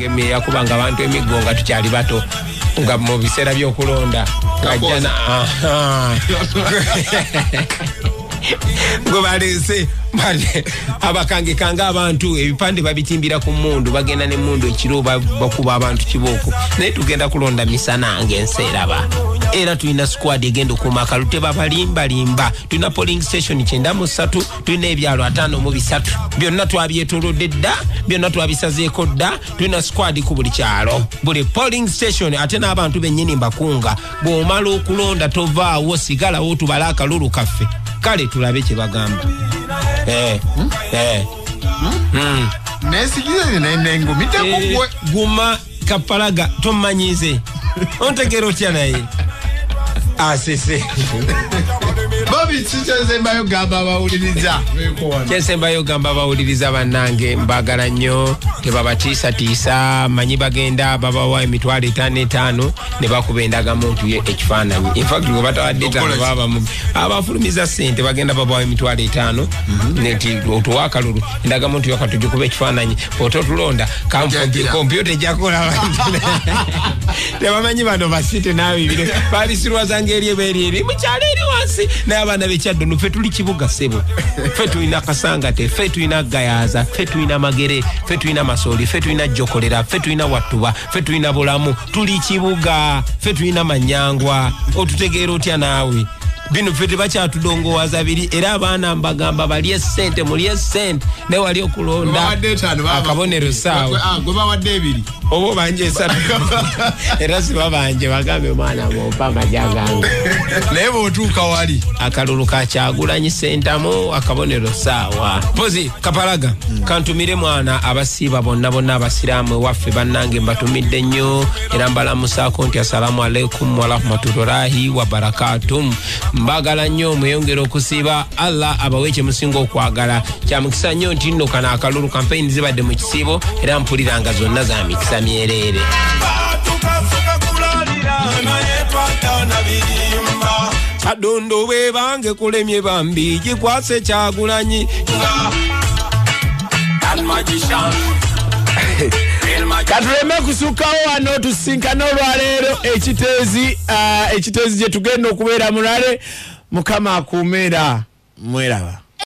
Yakubanga abantu emiggo nga tukyali bato, nga mu biseera by'okulonda ng'ajja gwe baleese abakangekanga abantu ebipande babitimbira ku mmundu, bagenda n'emmundu ekiro bakuba abantu kibooko. Naye tugenda kulonda misana ng'ensi eraba, era tulina squad egenda okuuma akalulu, tebabalimbalimba. Tulina polling station 93, tulina ebyalo 53, byonna twabyetoolodde dda, byonna twabisazeeko dda. Tulina squad ku buli kyalo, buli polling station, ate n'abantu bennyini mbakunga, bw'omala okulonda tovaawo, sigalawo tubale akalulu kaffe. Kale tulabe kye bagamba. Guma kapalaga tomanyize ontegera otya naye asese. Bobi, kyensembayo gamba abawuliriza. Kyensembayo gamba abawuliriza bannange, mbagala nnyo, tebabatiisatiisa. Manyi bagenda babawa 5,000 5 ne bakuba endagamuntu ye ekifaananyi. In fact bwe batawadde 5 baba abafulumiza ssente bagenda babawa 5,000 nti otuwa akalulu, endagamuntu yo katugikuba ekifaananyi, ototulonda kompyuta ejja kukola. Tebamanyi bano basite naawe biro babisirwazanga eri ebeeri eri mukyalo eri wansi. Naye abaana b'ekyaddono ffe tuli kibuga ssebo, ffe tulina Kasangate, ffe tulina Gayaza, ffe tulina Magere, ffe tulina Masooli, ffe tulina Jokolera, ffe tulina Wattuba, ffe tulina Bulamu, tuli kibuga, ffe tulina Manyangwa. Otutegeera otya naawe? Bino ffe tebakyatudongowaza biri. Era abaana mbagamba balye ssente, mulye ssente, naye wali okulonda akabonero saawa gwe bawadde 2 oba obanje 3 era si babanje, bagambe mwana bw'ompa amagya gange. Naye bw'otuuka wali akalulu ka Kyagulanyi Ssentamu akabonero saawa. Mpozi kapalaga kantumire mwana abasiiba bonna bonna abasiraamu ewaffe bannange, mbatumidde nnyo era mbalamusaako nti assalamu alaikum warahmatullahi wabarakatum. Mbagala nnyo, mweyongere okusiiba, Allah abawe kye musinga okwagala. Kya mukisa nnyo nti nno kano akalulu campaign zibadde mu kisiibo era mpuliranga zonna za mikisa myereere. Adondo bwe bange kulemye bambi gikwase Kyagulanyi. Katuleme kusukkawo wano, tusinkane olwaleero ekiteezi, ekiteezi gye tugenda okubeera mulale. Mukama akuumeera mweraba.